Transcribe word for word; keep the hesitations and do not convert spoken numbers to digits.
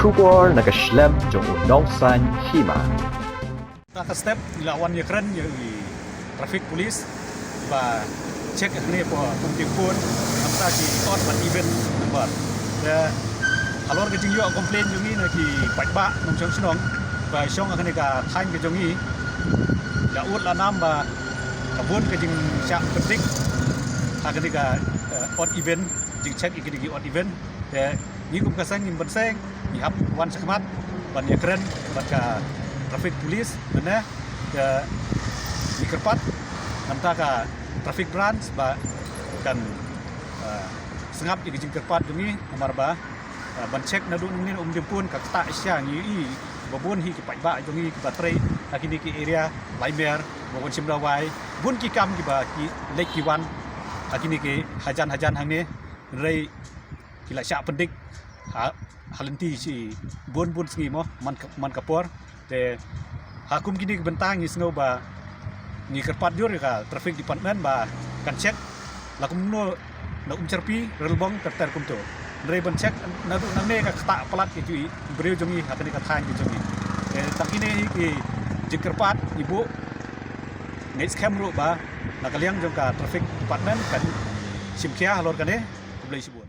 Khubor na ka shlem jong u nongsan hima. Mynta ka step ngi la wan ïakren ïa i traffic police ba check hangne ha Umdingpur, namar ki odd even number. Te halor ka jingïoh complain jong ngi na ki paidbah nongshong shnong ba shong hangne ka thaiñ ka jong ngi, la ud la nam ba ka bun ka jingshah pyndik ha kane ka, eh, odd even, jingcheck ïa kine ki odd even. Te ngi kum ka seng ngim pynseng, ngi hap wan shakhmat ban ïakren bad ka traffic police mynne. Te ngi kyrpad na ka traffic branch ba kan, eh, sngap ïa ka jingkyrpad jong ngi, namar ba, eh, ban check naduh nangne na Umdingpur ka ktah shisha. Ngi ïohi ba bun hi ki paidbah jong ngi kiba trei ha kine ki area Laimer, ba wan shim dawai, bun ki kam kiba ki leit ki wan ha kine ki hajan hajan hangne. Hynrei ki la shah pyndik ha, ha lynti shi bun bun sngi mo, man ka, man ka por. Te ha kum kine ki bynta ngi sngew ba ngi kyrpad jur ïa ka traffic department ba kan check la kumno na Umsyrpi, Relbong, ter ter kumto. Hynrei ban check naduh nangne ka ktah palat ka jong i briew jong ngi ha kane ka thaiñ ka jong ngi. Te tang kine hi ki jingkyrpad ngi buh, ngi skhem ruh ba na ka liang jong ka traffic department kan shim khia halor kane. Khublei shibun.